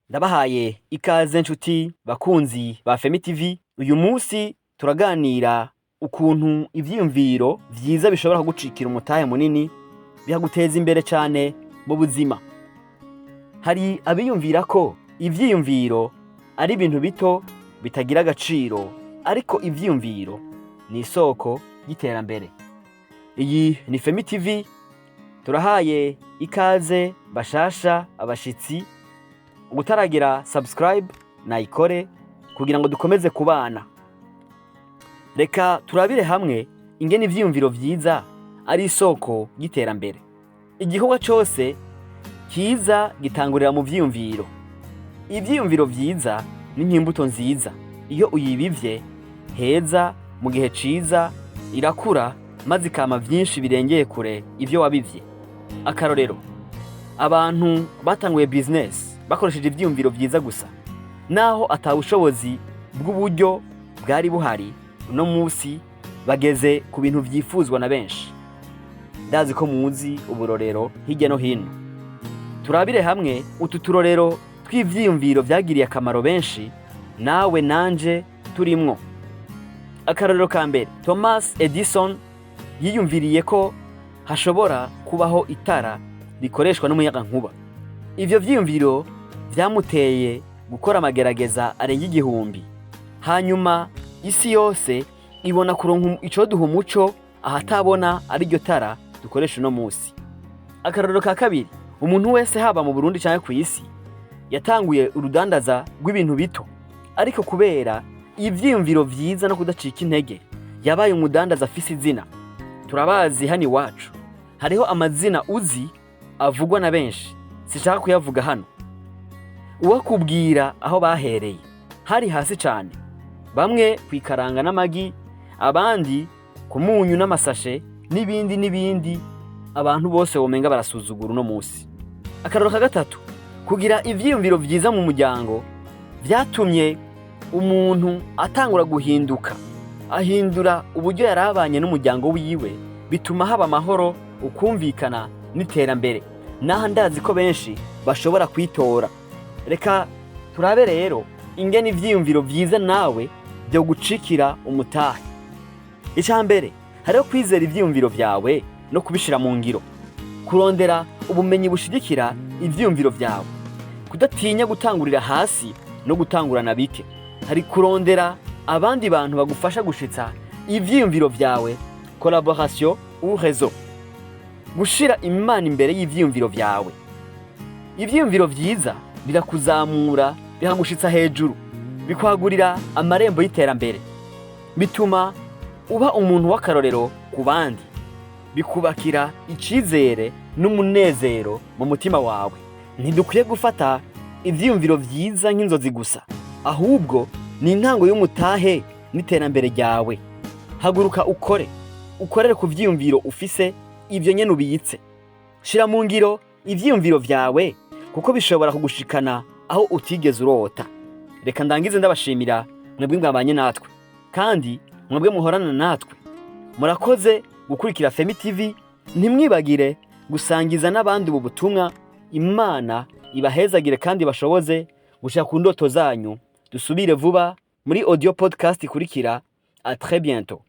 Ndabahaye ikaze nshuti bakunzi ba Femi TV. Uyu munsi turaganira ukuntu ivyiyumviro vyiza bishobora kugucikira umutahe munini, bikaguteza imbere cane mu buzima. Hari abiyumvira ko ivyiyumviro ari ibintu bito bitagira agaciro, ariko ivyiyumviro ni isoko y'iterambere. Iyi ni Femi TV. Turahaye ikaze bashasha, abashitsi. Utaragira subscribe nayikore kugira ngo dukomeze kubana. Reka turabire hamwe ingene ivyiyumviro vyiza ari isoko y'iterambere. Igikorwa cose kiza gitangurira mu vyiyumviro. Ivyiyumviro vyiza ni nk'imbuto nziza: iyo uyibivye heza mu gihe ciza, irakura maze ikama vyinshi birengeye kure ivyo wabivye. Akarorero, abantu batanguye business bakoresheje ivyiyumviro vyiza gusa, naho ata bushobozi bw'uburyo bwari buhari, uno musi bageze ku bintu vyifuzwa na benshi. Ndazi ko muzi uburorero hirya no hino. Turabire hamwe utu turorero tw'ivyiyumviro vyagiriye akamaro benshi, nawe nanje turimwo. Akarorero ka mbere, Thomas Edison yiyumviriye ko hashobora kubaho itara rikoreshwa n'umuyagankuba. Ivyo vyiyumviro vyamuteye gukora amagerageza arenga 1000, hanyuma isi yose ibona kuronka icoduha umuco ahatabona, ariryo tara dukoresha uno musi. Akarorero ka kabiri, umuntu wese haba mu Burundi canke kw'isi yatanguye urudandaza rw'ibintu bito, ariko kubera ivyiyumviro vyiza no kudacika intege yabaye umudandaza afise izina. Turabazi hano iwacu, hariho amazina uzi avugwa na benshi, sinshaka kuyavuga hano. Uwakubwira aho bahereye, hari hasi cane, bamwe kwikaranga n'amagi, abandi ku munyu n'amasashe, n'ibindi n'ibindi, abantu bose womenga barasuzugura uno musi. Akarorero ka gatatu, kugira ivyiyumviro vyiza mu muryango vyatumye umuntu atangura guhinduka, ahindura uburyo yari abanye n'umuryango wiwe, bituma haba amahoro, ukumvikana n'iterambere. Naho ndazi ko benshi bashobora kwitora. Reka turabe rero ingene ivyiyumviro vyiza nawe byo gucikira umutahe. Icya mbere, hariho kwizera ivyiyumviro vyawe no kubishira mu ngiro, kurondera ubumenyi bushigikira ivyiyumviro vyawe, kudatinya gutangurira hasi no gutangurana bike. Hari kurondera abandi bantu bagufasha gushitsa ivyiyumviro vyawe, collaboration ou réseau, gushira Imana imbere y'ivyiyumviro vyawe. Ivyiyumviro vyiza birakuzamura, bikagushitsa hejuru, bikwagurira amarembo y'iterambere, bituma uba umuntu w'akarorero ku bandi, bikubakira icizere n'umunezero mu mutima wawe. Ntidukwiye gufata ivyiyumviro vyiza nk'inzozi gusa, ahubwo ni intango y'umutahe n'iterambere ryawe. Haguruka ukore, ukorere ku vyiyumviro ufise, ivyo nyene ubitse. Shira mu ngiro ivyiyumviro vyawe, kuko bishobora kugushikana aho utigeze urota. Reka ndangize ndabashimira mwebwe mwabanye natwe kandi mwebwe muhorana natwe. Murakoze gukurikira Femi TV. Ntimwibagire gusangiza n'abandi ubu butumwa. Imana ibahezagire kandi bashoboze gushika ku ndoto zanyu. Dusubire vuba muri audio podcast ikurikira. À très bientôt.